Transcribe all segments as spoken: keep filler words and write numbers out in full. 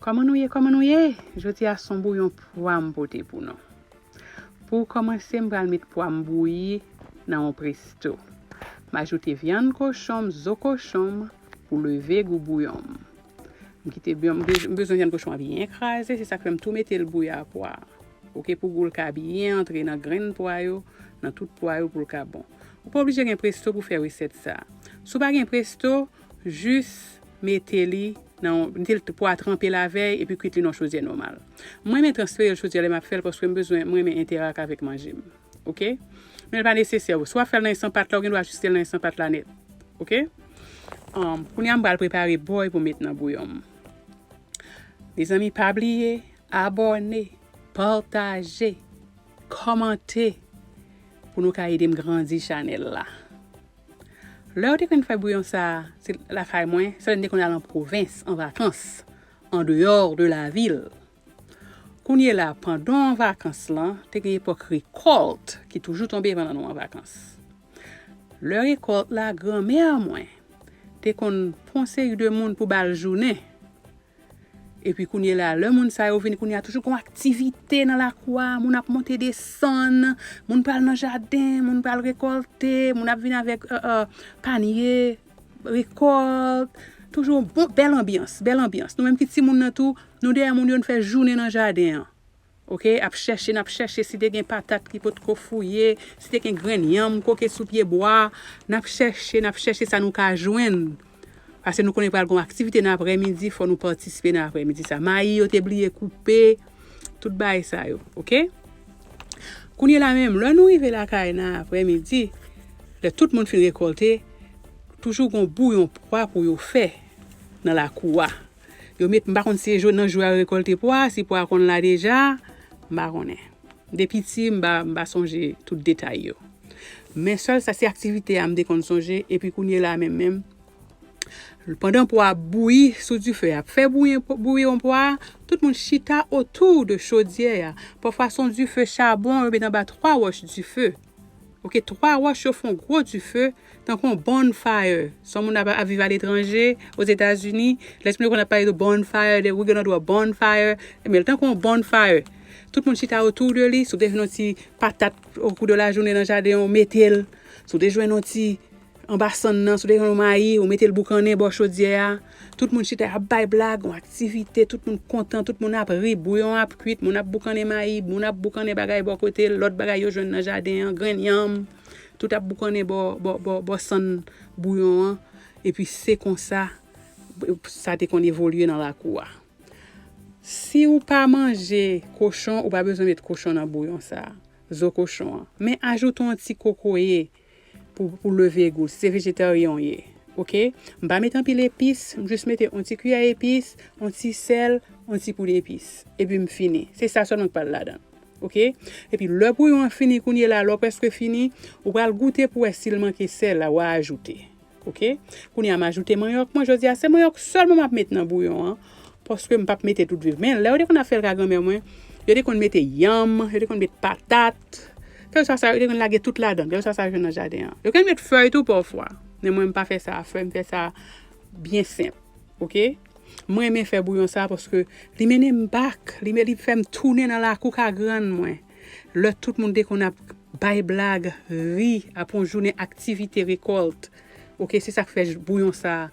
Kòman nou ye? Kòman nou ye? Jodi a se yon bouyon pwa m pote pou nou. Pou kòmanse, m pral met pwa m bouyi nan yon presto. M ajoute vyann kochon m, zo kochon m pou leve gou bouyon m. M kite bouyon, m bezwen vyann kochon an byen kraze, se sa k fè m tou mete l bouyi a pwa. Oke, pou gou l ka byen antre nan grenn pwa yo, nan tout pwa yo pou l ka bon. Ou pa oblije gen presto pou fè resèt sa. Si w pa gen presto, jis mete li nan yon, mete l pwa tranpe l avè l epi kwit li nan chodyè nòmal. Mwen renmen transfere l chodyè lè m ap fè l paske m bezwen, mwen renmen entèrak avèk manje m. Oke? Men l pa nesesè. Si w ap fè l nan ensan pat la, ou gen dwa ajuste l nan ensan pat la nèt. Oke? Um, kounye a m pral prepare bòy pou m met nan bouyon m. Mezanmi, pa bliye abòne, pataje, kòmante pou nou ka ede m grandi chanèl la. Lè yo te konn fè bouyon sa a, se lakay mwen, se lè n te konn al an pwovens, an vakans, an deyò de la vil. Kounye la, pandan vakans lan, te gen epòk rekòlt ki toujou tonbe pandan nou an vakans. Lè rekòlt la, granmè mwen te konn pran seri de moun pou ba l jounen. Epi kounye la, lè moun sa yo vini, kounye a toujou gon aktivite nan lakou a, moun ap monte desann, moun pral nan jaden, moun pral rekòlte, moun ap vin avèk euh, euh, panye, rekòlt, toujou bon, bèl anbyans, bèl anbyans. Nou menm ki timoun nan tou, nou dèyè moun yo, n fè jounen nan jaden an. Oke, ap chèche, n ap chèche si te gen patat ki potko fouye, si te gen grenn yanm koke sou pye bwa, n ap chèche, n ap chèche sa nou ka jwenn. Paske nou konnen pral gon aktivite nan aprèmidi, fò nou patisipe nan aprèmidi sa. Mayi yo te bliye koupe, tout bagay sa yo, oke? Kounye la menm, lè nou rive lakay nan aprèmidi, lè tout moun fin rekòlte, toujou gon bouyon pwa pou yo fè nan lakou a. Yo met, m pa konn si se jou, nan jou a yo rekòlte pwa, si pwa a konn la deja, m pa konnen. De piti, m pa, m pa sonje tout detay yo. Men sèl sa se aktivite a m te konn sonje, epi kounye la menm menm, pandan pwa ap bouyi sou dife, ap fè bouyi, bouyon pwa, tout moun chita otou de chodyè a. Pafwa se yon dife chabon, yo met anba twa wòch dife. Oke, twa wòch yo fè yon gwo dife, tankou yon bonfire. Si yon moun ap, ap viv aletranje, Ozetazini, lè moun yo konn ap pale de bonfire, de, we gonna do a bonfire. Ebyen, l tankou yon bonfire. Tout moun chita otou de li, si w te jwenn yon ti patat okou de lajounen nan jaden an, w mete l. Si w te jwenn yon ti anba sann nan, si w te jwenn yon mayi, w mete l boukannen bò chodyè a. Tout moun chita ap bay blag, yon aktivite, tout moun kontan, tout moun ap ri, bouyon ap kwit, moun ap boukannen mayi, moun ap boukannen bagay bò kote l, lòt bagay yo jwenn nan jaden an, grenn yanm, tout ap boukannen bò, bò, bò, bò sann bouyon an. Epi se konsa sa te konn evolye nan lakou a. Si w pa manje kochon, ou pa bezwen met kochon nan bouyon sa a, zo kochon an. Men ajoute yon ti kokoye pou, pou leve gou l, si se vejetaryen w ye. Oke? M pa met anpil epis, m jis mete yon ti kiyè epis, yon ti sèl, yon ti poud epis. Epi m fini. Se sa sèlman k pral ladan l. Oke? Epi lè bouyon an fini, kounye la, lè w prèske fini, ou pral goute pou wè si l manke sèl la, w a ajoute. Oke? Kounye a, m ajoute manyòk mwen. Jodi a, se manyòk sèlman m ap met nan bouyon an. Paske m p ap mete tout viv. Men, lè yo te konn ap fè l ka granmè mwen, yo te konn mete yanm, yo te konn met patat. Kèlkeswa sa, yo te konn lage tout ladan l. Kèlkeswa sa yo jwenn nan jaden an. Yo konn met fèy tou pafwa. Men mwen, m pa fè sa a fèy, m fè sa byen senp. Oke? Mwen renmen fè bouyon sa a paske li mennen m back. Li, li fè m tounen nan lakou ka grann mwen. Lè tout moun te konn ap bay blag, ri, ap yon jounen aktivite rekòlt. Oke, se sa k fè bouyon sa a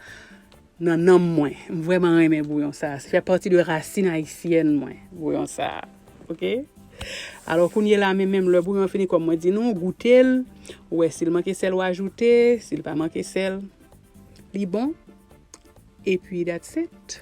nan nanm mwen. M vrèman renmen bouyon sa a. Sa fè pati de rasin ayisyèn mwen, bouyon sa a. Oke? Alò, kounye la, men menm lè bouyon an fini, kòm mwen di nou, goute l, ou wè si l manke sèl, ou ajoute, si l pa manke sèl, li bon. Epi, that's it.